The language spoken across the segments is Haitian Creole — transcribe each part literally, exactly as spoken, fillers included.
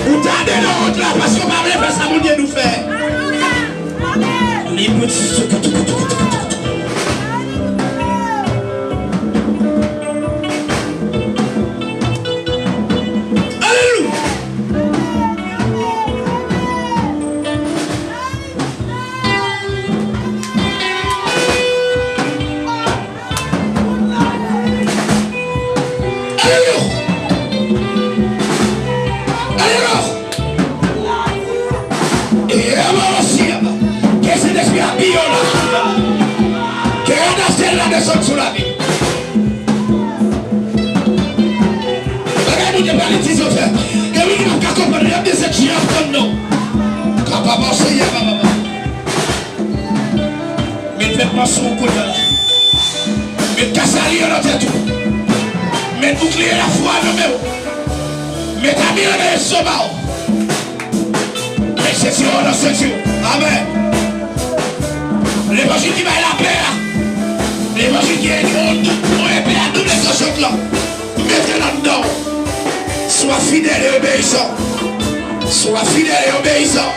Ou tande nan wont la paske w pa vle fè sa Bondye nou fè. Li pou ti toukou toukou toukou toukou toukou. Alelouya. Alelouya. Alelouya. Ke Sentespri a abiye w la. Ke radasèl la desann sou lavi. Bagay Bondye pale di zòt fè. Gen moun ki p ap ka konprann, y ap de sèt je ap tann non. Kapapa Seyè, papa. Met vètman sou ou kounye a la. Met kas a li an nan tèt ou. Met boukliye lafwa nan men w. Met ami an nan estoma w. Met Jezi an nan senti w. Amèn. Levanjil ki bay lapè a. Levanjil ki yon, yon epe a doub tranchant lan. Mete l anndan w. Swa fidèl e obeyisan. Swa fidèl e obeyisan.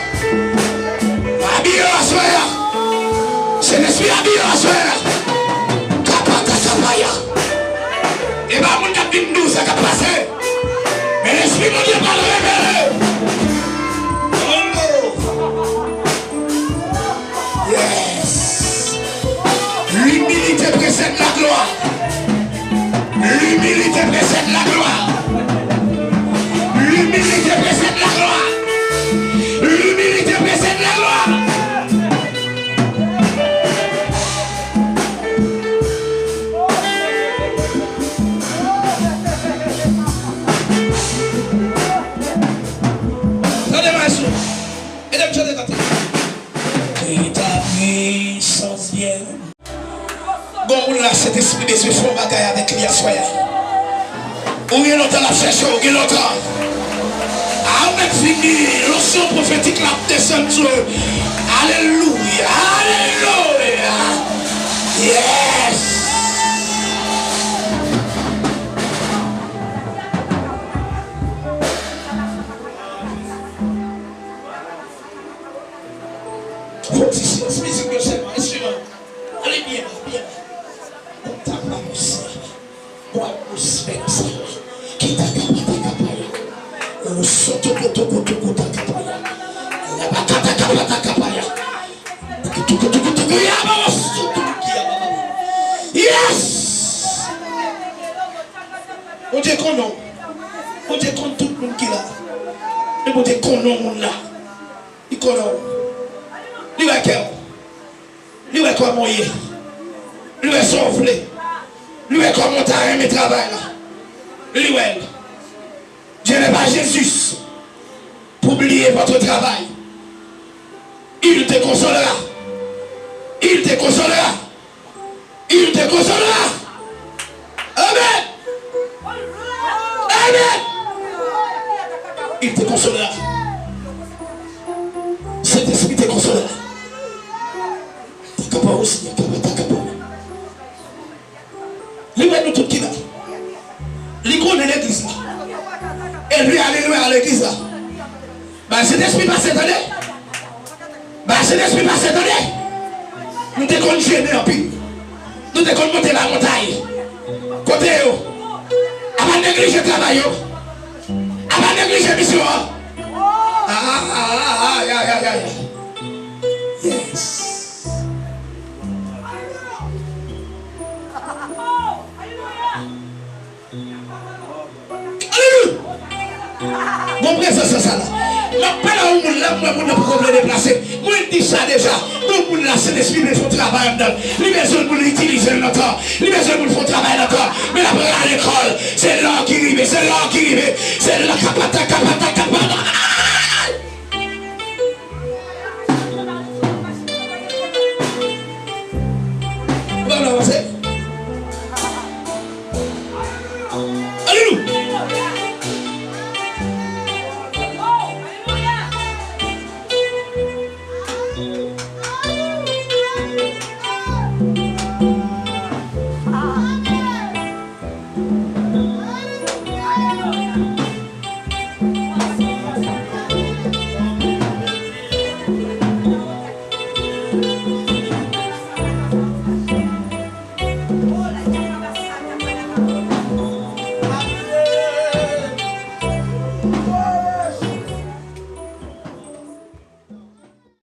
Abiye w aswè a. Sentespri abiye w aswè a. Kapata kapaya. E pa moun k ap vin di w sa k ap pase. Men Lespri Bondye pral revele. Oh! Yes. L'humilité précède la gloire. L'humilité précède la gloire. L'humilité précède la gloire. L'humilité précède la gloire. Tande, maestro. Medam, chante, tande. Ke ta pwisans vyen. Gon moun la, Sentespri bezwen fè yon bagay avèk li aswè a. Ou gen lontan l ap chèche w, gen lontan. A, ou mèt vini, lonsyon pwofetik la ap desann sou ou. Alelouya, alelouya. Yes. Fò ti silans mizik yo sèlman, enstriman. Ale byen ba, byen ba. Bon, ta pa monse. Bon, atmosfè nan sal la. Kita kapata kapaya. Lo soto koto koto kota kapaya. La bakata kapata kapaya. Tuku tuku tuku ya ba soto ki ya ba. Yes! Bondye konnen w. Bondye konn tout moun ki la. Men Bondye konnen w moun la. Li konnen w. Li wè kè w. Li wè kòman w ye. Li wè sa w vle. Li wè kòman w ta renmen travay la. Li wè l. Dieu n'est pas Jésus pour oublier votre travail. Il te consolera. Il te consolera. Il te consolera. Amen. Amen. Il te consolera. Sentespri te konsolera. Takapa osi, takapa, takapa. Li wè nou tout ki la. Li konnen legliz la. E li ale lwen a legliz la. Bay Sentespri pase, tande. Bay Sentespri pase, tande. Nou te konn jennen anpil. Nou te konn monte lamontay. Kote yo? A pa neglije travay yo. A pa neglije misyon an. Ah, ah, ah, ah, ya, ya, ya, ya. Yes. Alelouya! Bon prezans nan sal la. M ap pale a yon moun la, m wè moun nan poko vle deplase. Mwen di sa deja. Gon moun la, Sentespri bezwen travay anndan l. Li bezwen moun itilize l nan tan. Li bezwen moun fè yon travay nan tan. Men l ap rale kò l. Se la ki rive, se la ki rive. Se la kapata, kapata, kapata.